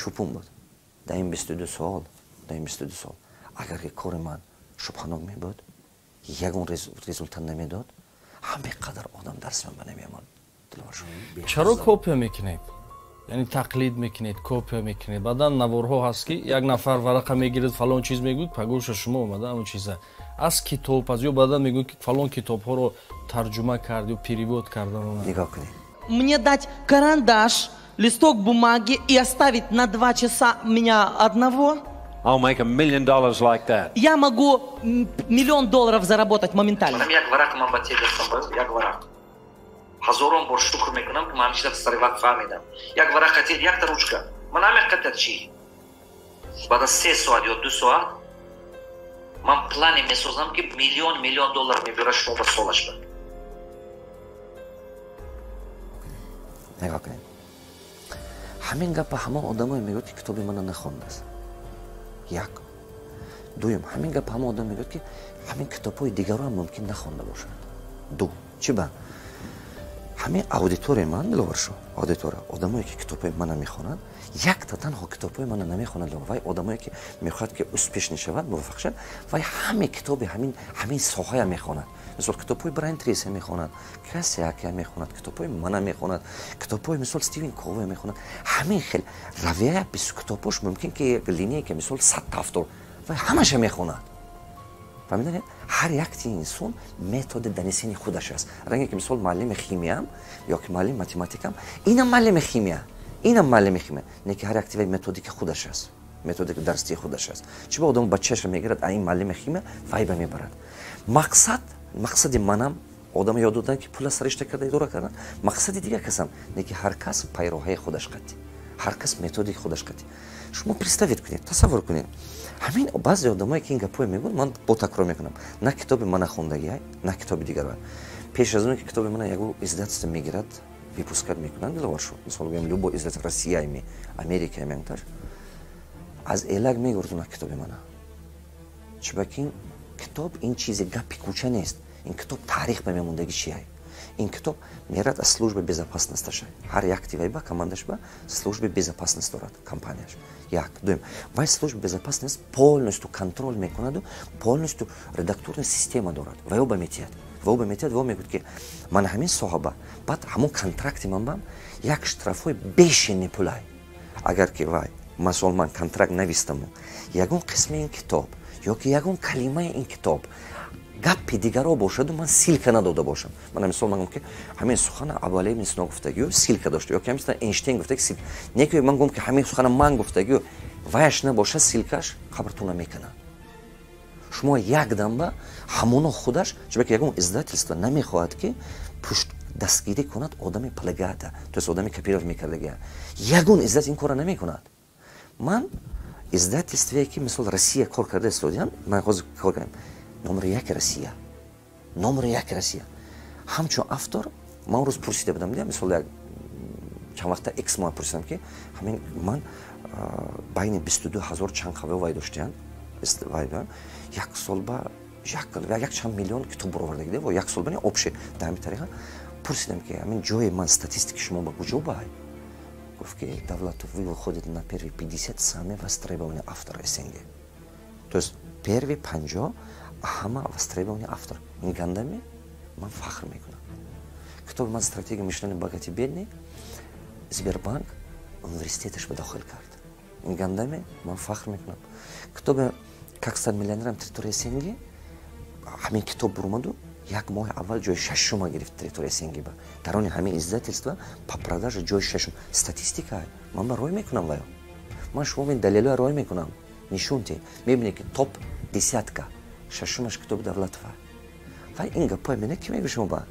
Чӯпун буд. Дар ин 22 сол, дар ин 22 сол, агар ки кори ман шубҳанок мебуд, ягон результат намедод, ҳаме қадар одам дарси ман ба намеомад. Чаро копия мекунед? Яъне тақлид мекунед, копия мекунед. Баъдан наворҳо ҳаст, ки як нафар варақа мегирад, фалон чиз мегӯяд, пагоша шумо омада ҳамон чиза аз китоб аз ё баъдан мегӯяд, ки фалон китобҳоро тарҷума кард ё перевод кардан. Нигоҳ кунед. Мне дать карандаш, листок бумаги и оставить на 2 часа меня одного, I'll make $1 million like that. Я могу $1 миллион заработать моментально. Манам як варақ ман ба те дастам, як варақ. Ҳазорон бор шукр мекунам, ки ман ҳамин чиза сари вақт фаҳмидам. Як варақа тед, якта ручка. Ман ҳамин қадар чӣ? Баъд аз 3 соат ё 2 соат ман плане месозам, ки миллион миллион доллар мебиёрад шумо ба солаш ба. Нигоҳ кунед. Ҳамин гапа ҳамон одамое мегӯяд, ки китоби мана нахондааст. Як. Дуюм, ҳамин гап ҳамон одам мегӯяд, ки ҳамин китобҳои дигарро ҳам мумкин нахонда бошад. Ду. Чӣ ба? Ҳамин аудиторияи ман, Диловаршо, аудитория, одамое, ки китобҳои мана мехонанд, якта танҳо китобҳои мана намехонад. Вай одамое, ки мехоҳад, ки успешный шавад, муваффақ шавад, вай ҳаме китоби ҳамин соҳая мехонад. Мисол, китобҳои Брайан Трейси мехонад, Кийосаки мехонад, китобҳои мана мехонад, китобҳои, мисол, Стивен Кови мехонад. Ҳамин хел равия китобҳош мумкин ки линейка, мисол, 100-та автор, вай ҳамаша мехонад. Фаҳмиданед? Ҳар якти инсон методи донесени худаш аст. Ранге ки, мисол, муаллими химиям ё ки муаллими математикам, инам муаллими химия, инам муаллими химия, не ки ҳар якти вай методики худаш аст, методики дарсии худаш аст. Чӣ ба одам бачаашро мегирад, а ин муаллими химия вай ба мебарад. Мақсади манам одам ёд додан, ки пула саришта карда идора кардан. Мақсади дигар касам, не ки ҳар кас пайроҳаи худаш қатӣ, ҳар кас методики худаш қатӣ. Шумо представить кунед, тасаввур кунед, ҳамин баъзе одамое, ки ин гапҳое мегӯянд, ман бо такрор мекунам, на китоби мана хондагиай, на китоби дигар. Пеш аз он ки китоби мана ягон издательство мегирад, выпускать мекунанд, Диловаршо, мисол гӯям, любой издательство, Россиями, Америками, аз элак мегурдонад китоби мана. Чунки ин китоб ин чизи гапи кӯча нест, ин китоб таърих ба мемондагӣ чиай. Ин китоб мерад аз служба безопасность аша. Ҳар якти вай ба командаш ба служба безопасность дорад компанияш. Як. Дуюм, вай служба безопасность полностью контроль мекунаду, полностью редактурная система дорад. Вай ба метиҳад, вай ба метиҳад, вай мегӯяд, ки ман ҳамин соҳаба. Баъд ҳамон контракти ман бам як штрафҳои бешени пулай, агар ки вай, масол, ман контракт навистаму ягон қисми ин китоб ё ки ягон калимаи ин китоб гапи дигаро бошаду, ман ссылка надода бошам. Мана, мисол, ман гум, ки ҳамин сухана Абуали ибн Сино гуфтагию, ссылка дошта, ё ки ҳамин Эйнштейн гуфтаги, не ки ман гум, ки ҳамин сухана ман гуфтагию, ваяш набоша ссылкаш, қабртона мекунад. Шумо якдамба ҳамоно худаш. Чунки ягон издательство намехоҳад, ки пушт дастгирӣ кунад одами плагиата, то есть одами копировать мекардагия. Ягон издательство ин кора намекунад. Ман издательстве, ки, мисол, Россия кор карда истодиам, ман ҳозир кор кардам, номери яки Россия, номери яки Россия, ҳамчун автор. Ман он рӯз пурсида будам, мисол, як чанд вақта экс моҳ пурсидам, ки ҳамин ман байни 22 000 чанд қаве вай доштиян, як сол ба як чанд миллион китоб баровардагида, як сол ба не, общий. Дар ҳамин тариқа пурсидам, ки ҳамин ҷои ман статистики шумо ба куҷо бай? Гуфт, ки Давлатов, вы выходите на первые 50 самые востребованные автора СНГ, то есть первый 50 ҳама востребованный автор. Ин гандаме, ман фахр мекунам. Китоби ман «Стратегия мышления богатый бедный» Сбербанк университеташ ба дохил кард. Ин гандаме, ман фахр мекунам. Китоби «Как стать миллионером территория СНГ», ҳамин китоб бурумаду, як моҳи аввал ҷои шашума гирифт территория СНГ ба, дарони ҳамин издательства по продаже ҷои шашум. Статистика ман ба рой мекунам, ваё ман шумо ин далелоя рой мекунам, нишон те, мебинед, ки топ десятка шашумаш китоби Давлатова. Ва ин гапҳое мена ки мегӯ, шумо ба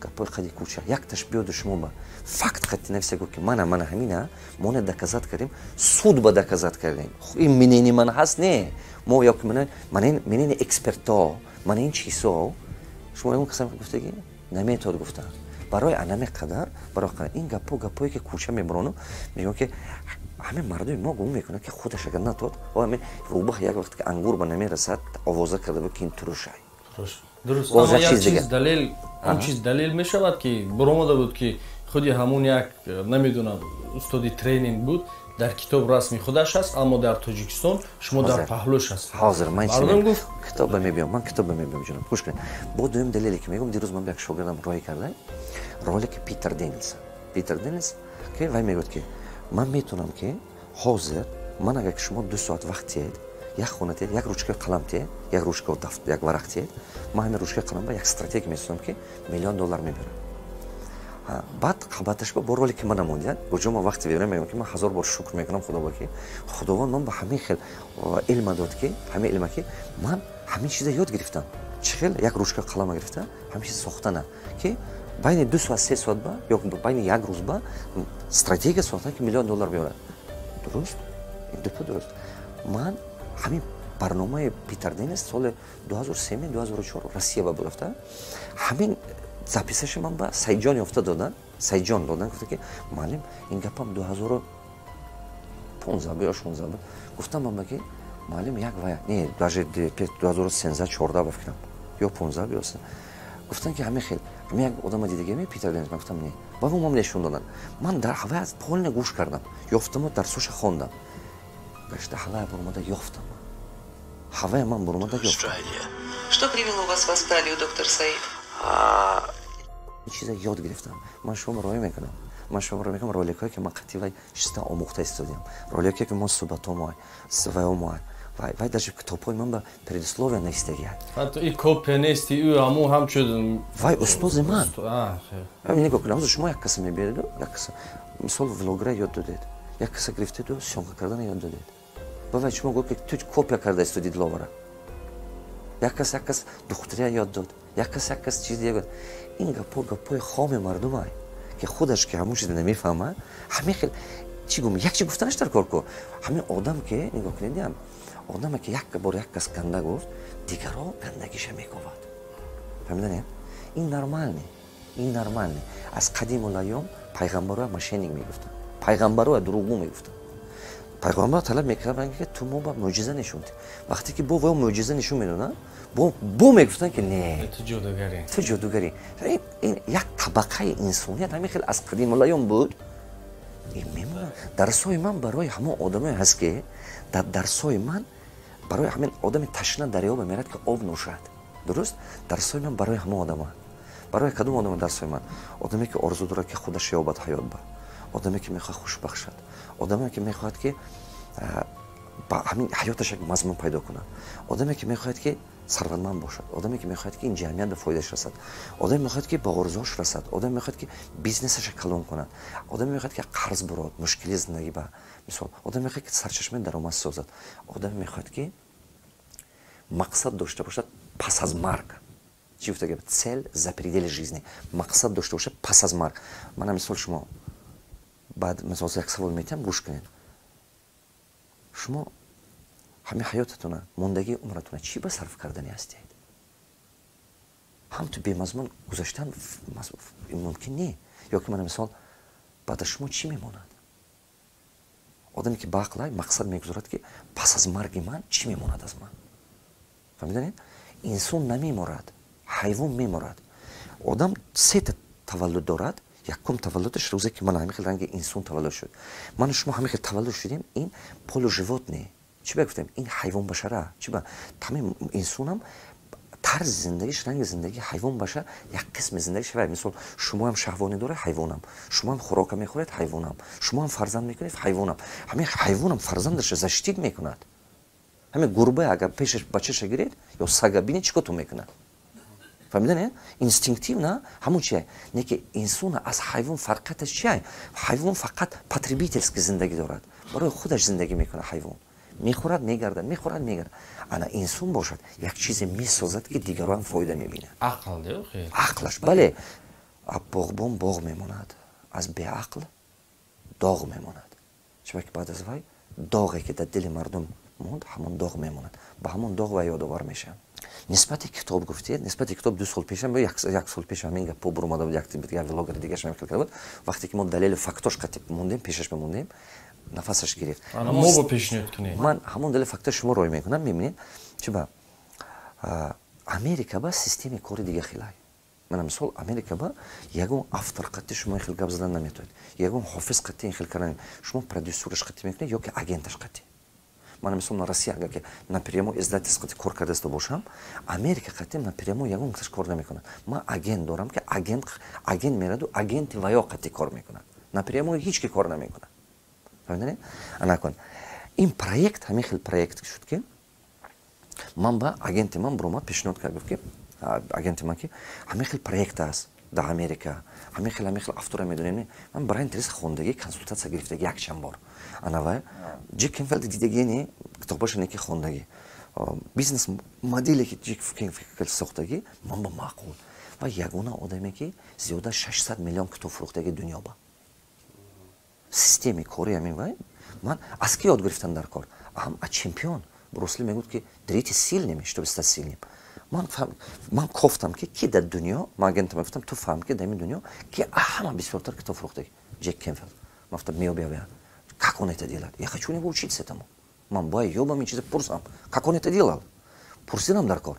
гапҳои қади кӯча якташ биёду, шумо ба факт қатӣ нависа, гӯ, ки мана ҳамина мо не доказать кардем, суд ба доказать кардем. Ин мнение ман ҳаст, не мо ё ки мана мнение экспертҳо, мана ин чизҳо. Шумо ягон касам гуфтагӣ наметавод гуфта. Барои анаме қадар, барои ин гапҳо, гапҳое ки кӯча мебарону мегӯям, ки ҳамин мардуми мо гумон мекунад, ки худаш агар натод, ҳамин рӯбаҳ як вақте ки ангур ба намерасад, овоза карда буд, ки ин турушай. Дуруст, аммо як чиз далел, он чиз далел мешавад, ки буромада буд, ки худи ҳамун як, намедонам, устоди тренинг буд. Дар китоб расми худаш аст, аммо дар Тоҷикистон шумо дар паҳлӯш ҳастед. Ҳозир ман гуфт китоба мебиём, ман китоба мебиём, ҷонам, гӯш кунед. Бо дуюм далеле ки мегӯм, дирӯз ман ба як шогирдам роҳӣ карда ролики Питер Денилс. Питер Денилс ки вай мегӯяд, ки ман метавонам, ки ҳозир ман, агар ки шумо 2 соат вақт тиҳед, як хона тиҳед, як ручкаи қалам тиҳед, як ручка, як варақ тиҳед, ман ҳамин ручкаи қалам ба як стратегия месозам, ки миллион доллар мебарам. Баъд қабаташ бо ролики мана мондият. Куҷо ман вақте бибинам, мегӯям, ки ман ҳазор бор шукр мекунам Худо, ки Худованд ман ба ҳамин хел илма дод, ки ҳамин илма, ки ман ҳамин чиза ёд гирифтам, чӣ хел як ручка қалама гирифта ҳамин чиз сохтана, ки байни 2 соат, 3 соат ба ё байни як рӯз ба стратегия сохтан, ки миллион доллар биёрад. Дуруст, дупа дуруст. Ман ҳамин барномаи Питер Денис соли 2003, 2004 Россия ба бурафта, ҳамин записаши ман ба Сайҷон ёфта додан, Сайҷон додан, гуфта, ки муаллим, ин гапам 2015 ё 16 буд. Гуфтам ман ба ки муаллим, як вая не, даже 2013, 14 ба фикрам, ё 15 ё. Гуфтан, ки ҳамин хел ҳамин як одама дидагиме, Питер Денис. Ман гуфтам, не. Ба ман нешон додан, ман дар ҳавай аз полный гӯш кардам, ёфтаму дарсоша хондам, гашта ҳавая буромада ёфтам, ҳавая ман буромада ёфтам. Что привело вас в Австралию, доктор Саид? Чиза ёд гирифтам. Ман шумо роҳӣ мекунам, ман шумо роҳӣ мекунам роликҳое, ки ман қативай шиста омӯхта истодиам, роликҳое, ки мо суҳбатҳо ваё мо вай, даже китобҳои ман ба предисловия навистагиад. Ҳатто и копия нести, ӯ ҳамун ҳамчун Вай устози ман. Нигоҳ кунед, ҳозир шумо як каса мебиреду, як каса, мисол, влогера ёд додед, як каса гирифтеду съёмка кардана ёд додед, ба вай шумо гуфт, ки ту копия карда истоди Диловара. Як кас, як кас духтария ёд дод, як кас, як кас чиз дига. Ин гапҳо гапҳои хоми мардумай, ки худаш ки ҳамун чиза намефаҳмад. Ҳамин хел чӣ гум, як чи гуфтанаш дар кор ку. Ҳамин одам ки, нигоҳ кунед, диам одаме, ки як бор як кас ганда гуфт, дигаро гандагиша мековад. Фаҳмиданед? Ин нормальный, ин нормальный. Аз қадимул айём пайғамбароя мошенник мегуфтанд, пайғамбароя дурӯғгӯ мегуфтанд. Пайғамбар талаб мекарданд, ки ту мо ба мӯъҷиза нишон. Вақте ки бо ваё мӯъҷиза нишон медоданд, бо мегуфтанд, ки не, ту ҷодугарӣ. Ту ҷодугарӣ. Ин як табақаи инсоният ҳамин хел аз қадимулайём буд, ин мемонад. Дарсҳои ман барои ҳамон одамое ҳаст, ки дар дарсҳои ман барои ҳамин одами ташна дарёба мерад, ки об нӯшад. Дуруст, дарсҳои ман барои ҳамон одама. Барои кадом одама дарсҳои ман? Одаме, ки орзу дорад, ки худаш ёбад ҳаёт ба, одаме, ки мехоҳад хушбахт шад, одаме, ки мехоҳад, ки ба ҳамин ҳаёташ як мазмун пайдо кунад, одаме, ки мехоҳад, ки сарватманд бошад, одаме, ки мехоҳад, ки ин ҷамъият ба фоидааш расад, одаме мехоҳад, ки ба орзуош расад, одаме мехоҳад, ки бизнесаша калон кунад, одаме мехоҳад, ки қарз бурод, мушкили зиндагӣ ба, мисол, одаме мехоҳад, ки сарчашмаи даромад созад, одаме мехоҳад, ки мақсад дошта бошад пас аз марг. Чӣ гуфта гап? Цель за пределы жизни, мақсад дошта бошад пас аз марг. Мана, мисол, шумо баъд, мисол, як савол метиҳам, гӯш кунед. Шумо ҳамин ҳаётатона, мондагии умратона чӣ ба сарф кардани ҳастед? Ҳам ту бемазмун гузаштан мумкин не. Ё ки мана, мисол, баъд аз шумо чӣ мемонад? Одаме, ки баақлай, мақсад мегузорад, ки пас аз марги ман чӣ мемонад аз ман. Фаҳмиданед? Инсон намеморад, ҳайвон меморад. Одам сета таваллуд дорад. Якум таваллудаш рӯзе, ки ман ҳамин хел ранги инсон таваллуд шуд. Ману шумо ҳамин хел таваллуд шудем, ин полуживотное. Чӣ ба гуфтем? Ин ҳайвон башара. Чӣ ба тамоми инсонам тарзи зиндагиш ранги зиндагии ҳайвон баша, як қисми зиндагиш вай. Мисол, шумоам шаҳвонӣ доред, ҳайвонам, шумоам хӯрока мехӯред, ҳайвонам, шумоам фарзанд мекунед, ҳайвонам. Ҳамин ҳайвонам фарзандаша защитить мекунад. Ҳамин гурба агар пешаш бачаша гиред ё сага бинед, чӣ котон мекунад? Фаҳмидан? Инстинктивно ҳамун чи не, ки инсона аз ҳайвон фарқияташ чи? Ҳайвон фақат потребительский зиндагӣ дорад, барои худаш зиндагӣ мекунад. Ҳайвон мехӯрад, мегардад, мехӯрад, мегардад. Ана инсон бошад, як чизе месозад, ки дигароам фоида мебинад. Ақлаш, бале. Боғбон боғ мемонад, аз беақл доғ мемонад. Чунки баъд аз вай доғе, ки дар дили мардум монд, ҳамон доғ мемонад, ба ҳамон доғ вай ёдовар мешавад. Нисбати китоб гуфтед, нисбати китоб 2 сол пешам, як сол пеш ҳамин гапҳо буромада буд. Як влогери дигааш ҳамин хел карда буд. Вақте ки мо далели фактош қатиб мондем, пешаш мемондем, нафасаш гирифт. Мо пешниҳод кунед. Ман ҳамон далели фактош шумо рой мекунам. Мебинед, чи ба Америка ба системаи кори дига хелай. Мана, мисол, Америка ба ягон автор қатти шумо ин хел гап задан наметавонед, ягон ҳофиз қатти ин хел кардан. Шумо продюсераш қатти мекунед ё ки агенташ қатти. Мана, мисол, на Россия агар ки напрямую издательство қатти кор кардаста бошам, Америка қатти напрямую ягон касаш кор намекунад. Ман агент дорам, ки агент мераду агенти ваё қатти кор мекунад, напрямую ҳеҷ ки кор намекунад. Фаҳмиданед? Анакун ин проект ҳамин хел проект шуд, ки ман ба агенти ман буромад, пешниҳод кард, гуфт ки агенти ман, ки ҳамин хел проект аст дар Америка, ҳамин хел автора медонем. Ман Брайан Трейси хондагӣ, консултатсия гирифтагӣ якчанд бор. Анавай Ҷек Кенфилд дидагини, китобаша неки хондагӣ, бизнес моделе ки Ҷек Кенфилд сохтагӣ, ман ба маъқул. Ва ягона одаме, ки зиёда 600 миллион китоб фурӯхтаги дунё ба системи кори ҳамин. Вай ман аз ки ёд гирифтам дар кор? А чемпион Брус Ли мегӯяд, ки «Деритесь сильными, чтобы стать сильным». Ман кофтам, ки дар дунё. Ман агентам гуфтам: «Ту фаҳм, ки дар ин дунё ки ҳама бисёртар китоб фурӯхтаги?» Ҷек Кенфилд. Ман гуфтам: «Меёбия, как он это делает? Я хочу у него учиться этому. Ман бояд ёбам ин чиза, пурсам, как он это делал». Пурсидам дар кор.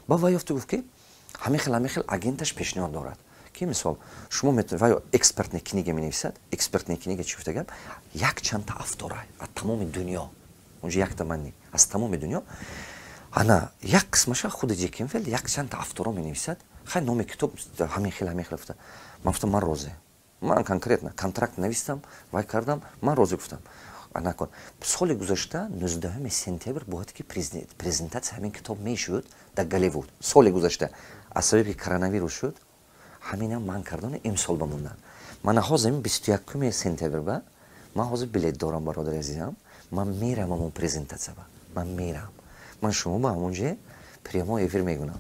Ба вай ёфту, гуфт, ки ҳамин хел агенташ пешниҳод дорад, ки мисол шумо метавонед, вай экспертная книга менависад. Экспертная книга чӣ гуфта гап? Як чандта автора аз тамоми дунё унҷо, якта ман не, аз тамоми дунё. Ана як қисмаша худи Ҷек Кенфилд, як чандта авторо менависад. Хай, номи китоб ҳамин хел гуфта. Ман гуфтам: «Ман розӣ». Ман конкретно контракт навистам, вай кардам, ман розӣ гуфтам. Накун, соли гузашта 19 сентябр бояд ки презентатсия ҳамин китоб мешуд дар Голливуд. Соли гузашта аз сабаби коронавирус шуд, ҳаминам ман кардани имсол ба мондан. Мана ҳозир ҳамин 21 сентябр ба ман ҳозир билет дорам, бародари азизам, ман мерам ҳамон презентатсия ба, ман мерам. Ман шумо ба ҳамонҷе прямой эфир мегунам.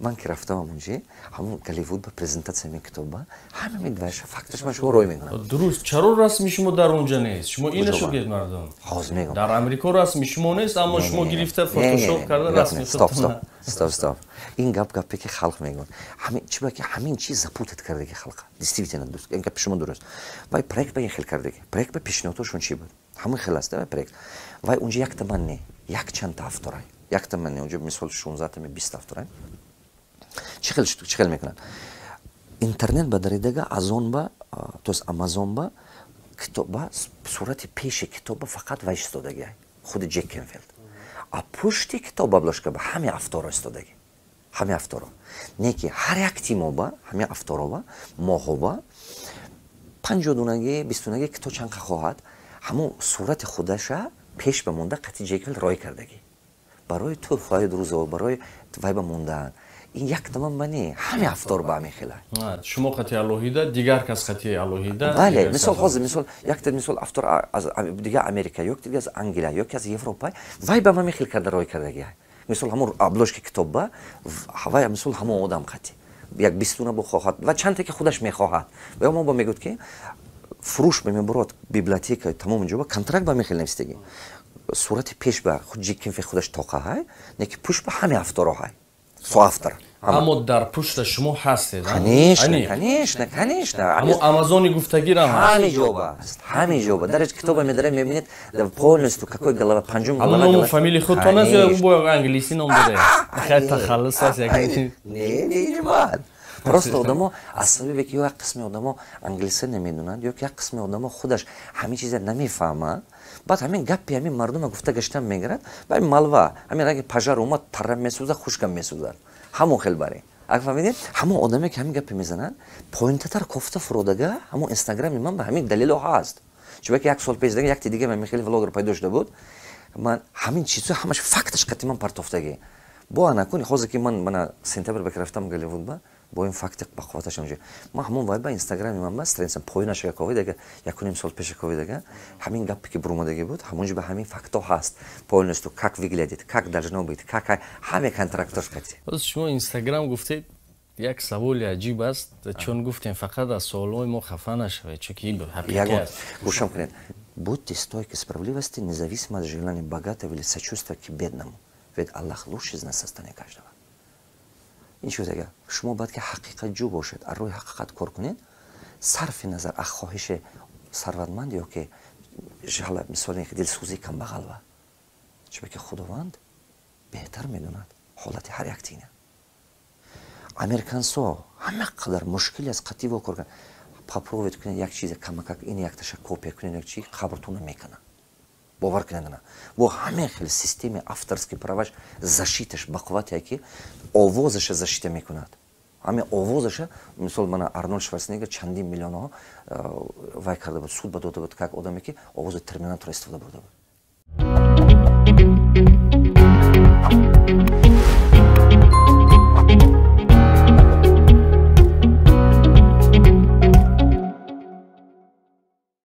Ман ки рафтам ҳамонҷе, ҳамон Голливуд ба презентатсия ҳамин китоб ба ҳама медваша факташ ман шумо рой мекунам. Дуруст, чаро расми шумо дар онҷа нест? Шумо инашу гед мардум. Ҳозир мегӯм. Дар Амрико расми шумо нест, аммо шумо гирифта фотошоп карда расми. Стоп, стоп, стоп, стоп! Ин гап гапе ки халқ мегӯяд. Чиба ки ҳамин чиз запутать кардаги халқа. Действительно, ин гапи шумо дуруст. Вай проект ба ин хел кардаги. Проект ба пешниҳодҳошон чӣ буд? Ҳамин хел аст вай проект. Вай унҷа якта ман не, як чандта авторай, якта ман не. Унҷа мисол 16-тами, 20 авторай. Чӣ хел мекунанд? Интернет ба даридага, Азон ба, то есть Амазон ба, китоба сурати пеши китоба фақат вай истодаги, худи Ҷек Кенфилд, а пушти китоб, обложка ба ҳами авторо истодаги, ҳами авторо. Не ки ҳар як тимоба, ҳами авторова моҳоба 50 дунаги, 20 дунаги китоб чанд хоҳад, ҳамон сурати худаша пеш ба монда, қати Ҷек рой кардагӣ барои тӯҳфаи рӯзо, барои вай ба мондаан. Ин як таман ба не, ҳами автор ба ҳамин хела. Шумо қати алоҳида, дигар кас қати алоҳида. Бале, мисол, ҳозир мисол якта мисол автор аз дигар Америка, ё дига аз Англия, ё ки аз Европа, вай ба ҳамин хел карда рой кардагӣ. Мисол, ҳамон обложки китоб ба вай, мисол, ҳамон одам қати як 20 дуна бихоҳад ва чанте ки худаш мехоҳад. Ва мо ба мегӯяд, ки фурӯш мебурод, библиотека тамоми ҷо ба контракт ба ҳамин хел навистагӣ: сурати пеш ба худ Ҷек Кенфилд худаш тоқа ҳай, не ки пушт ба ҳами авторо ҳай, соавтор. Аммо дар пушта шумо ҳастед. Конечно, конечно, конечно. Аммо Амазони гуфтагирам. Ҳами ҷоба аст, ҳами ҷоба. Дар китоба медарем, мебинед полностью какой голова, панҷум голова. Ному фамилии худтон аст ё бо англисӣ ном доред? Хай, тахаллус аст як. Не, не, ман просто одамо аз сабабе ки ё як қисми одамо англисӣ намедонанд, ё ки як қисми одамо худаш ҳамин чиза намефаҳмад, баъд ҳамин гапи ҳамин мардума гуфта гаштан мегирад. Ба малва ҳамин раги пожар омад, тарра месӯзад, хушкам месӯзад. Ҳамон хел баре. Агар фаҳмидед, ҳамон одаме ки ҳамин гапе мезанад, поинтатар кофта фуродага, ҳамон инстаграми ман ба ҳамин далело ҳаст. Чунки як сол пеш якти дига ҳамин хеле влогер пайдо шуда буд, ман ҳамин чизо ҳамаш факташ қати ман партофтагӣ. Бо анакун ҳозир ки ман мана сентябр ба ки рафтам Голливуд ба, бо ин факти бақувваташ ҳамҷо ман ҳамон вай ба инстаграми ман ба страница поинаша ковидага, якуним сол пеша ковидага, ҳамин гапе ки бурумадагӣ буд, ҳамонҷо ба ҳамин фактҳо ҳаст полностью, как выглядит, как должно быть, как ҳаме контрактош қати. Боз шумо инстаграм гуфтед, як саволи аҷиб аст, чун гуфтем, фақат аз суолҳои мо хафа нашавед, чунки ҳақиқӣ аст. Гӯшам кунед: «Будьте стойки справедливости, независимо от желания богатого или сочувствия к бедному, ведь Аллах лучше знает состояние каждого». Ин чӣ гуфтага? Шумо бояд ки ҳақиқатҷӯ бошед, аз рӯи ҳақиқат кор кунед, сарфи назар аз хоҳиши сарватманд ё ки мисоли дилсӯзии камбағалва, чунки Худованд беҳтар медонад ҳолати ҳар як тина. Американсо ҳама қадар мушкиле аст қативо кор кар. Попробовать кунед, як чизе камакак ин якташа копия кунед, як чи қабртона мекунад, бовар кунед, на бо ҳамин хел системаи авторский праваш, защиташ бақуввате, ки овозаша защита мекунад, ҳамин овозаша. Мисол, мана Арнолд Шварценеггер чандин миллионҳо вай карда буд, суд ба дода буд, как одаме ки овози Терминатора истифода бурда буд.